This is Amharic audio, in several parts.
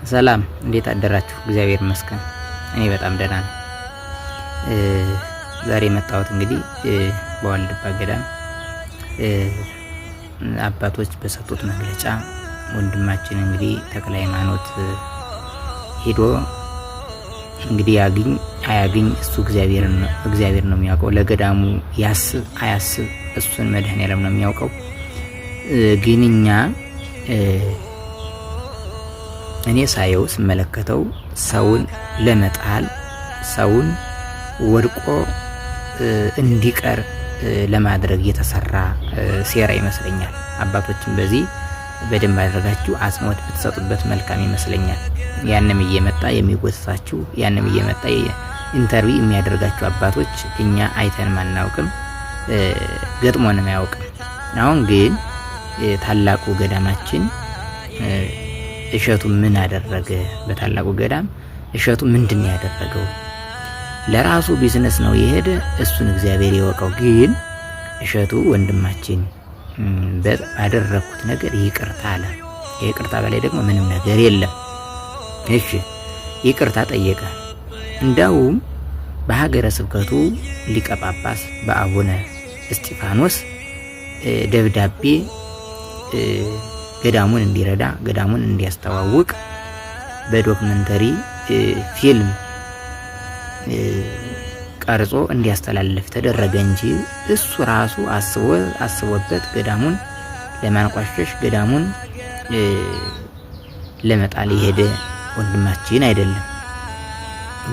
ሰላም፣ እንዴት አደራችሁ? እግዚአብሔር ይመስገን፣ እኔ በጣም ደህና ነኝ። ዛሬ የመጣሁት እንግዲህ በዋልድባ ገዳም አባቶች በሰጡት መግለጫ ወንድማችን እንግዲህ ተክለ ሃይማኖት ሄዶ እንግዲህ ያግኝ አያግኝ እሱ እግዚአብሔር ነው የሚያውቀው። ለገዳሙ ያስብ አያስብ እሱን መድኃኔዓለም ነው የሚያውቀው። ግን እኛ እኔ ሳየው ስመለከተው ሰውን ለመጣል፣ ሰውን ወድቆ እንዲቀር ለማድረግ የተሰራ ሴራ ይመስለኛል። አባቶችም በዚህ በደንብ አድርጋችሁ አጽንኦት ብትሰጡበት መልካም ይመስለኛል። ያንም እየመጣ የሚጎትታችሁ፣ ያንም እየመጣ interview የሚያደርጋችሁ አባቶች እኛ አይተንም አናውቅም፣ ገጥሞንም አያውቅም። አሁን ግን ታላቁ ገዳማችን እሸቱ ምን አደረገ? በታላቁ ገዳም እሸቱ ምንድን ነው ያደረገው? ለራሱ ቢዝነስ ነው የሄደ፣ እሱን እግዚአብሔር ይወቀው። ግን እሸቱ ወንድማችን ባደረግኩት ነገር ይቅርታ አለ። ከይቅርታ በላይ ደግሞ ምንም ነገር የለም። እሺ ይቅርታ ጠየቀ። እንዳውም በሀገረ ስብከቱ ሊቀ ጳጳስ በአቡነ እስጢፋኖስ ደብዳቤ ገዳሙን እንዲረዳ፣ ገዳሙን እንዲያስተዋውቅ በ documentary ፊልም ቀርጾ እንዲያስተላልፍ ተደረገ እንጂ እሱ ራሱ አስቦ አስቦበት ገዳሙን ለማንቋሸሽ፣ ገዳሙን ለመጣል የሄደ ወንድማችን አይደለም።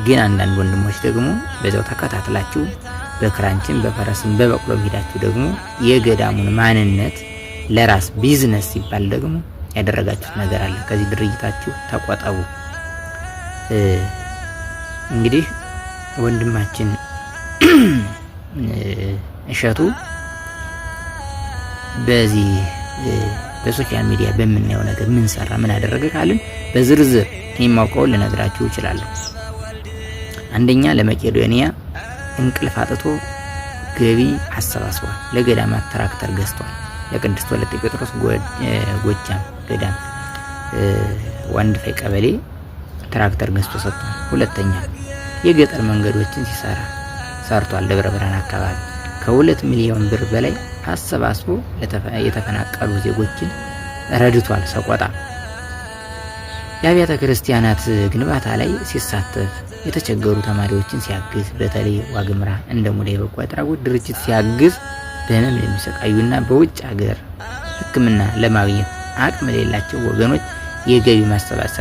ግን አንዳንድ ወንድሞች ደግሞ በዛው ተከታትላችሁ በክራንችን በፈረስም በበቅሎም ሄዳችሁ ደግሞ የገዳሙን ማንነት ለራስ ቢዝነስ ሲባል ደግሞ ያደረጋችሁት ነገር አለ። ከዚህ ድርጊታችሁ ተቆጠቡ። እንግዲህ ወንድማችን እሸቱ በዚህ በ social media በምናየው ነገር ምን ሰራ፣ ምን አደረገ ካልን በዝርዝር እኔ የማውቀውን ልነግራችሁ እችላለሁ። አንደኛ ለመቄዶንያ እንቅልፍ አጥቶ ገቢ አሰባስቧል። ለገዳማት ትራክተር ገዝቷል። ለቅድስት ወለተ ጴጥሮስ ጎጃም ገዳም ዋንድፋይ ቀበሌ ትራክተር ገዝቶ ሰጥቷል። ሁለተኛ የገጠር መንገዶችን ሲሰራ ሰርቷል። ደብረ ብርሃን አካባቢ ከ2 ሚሊዮን ብር በላይ አሰባስቦ የተፈናቀሉ ዜጎችን ረድቷል። ሰቆጣ የአብያተ ክርስቲያናት ግንባታ ላይ ሲሳተፍ፣ የተቸገሩ ተማሪዎችን ሲያግዝ፣ በተለይ ዋግምራ እንደ ሙዳይ በጎ አድራጎት ድርጅት ሲያግዝ፣ በህመም ለሚሰቃዩና በውጭ ሀገር ሕክምና ለማግኘት አቅም ለሌላቸው ወገኖች የገቢ ማሰባሰብ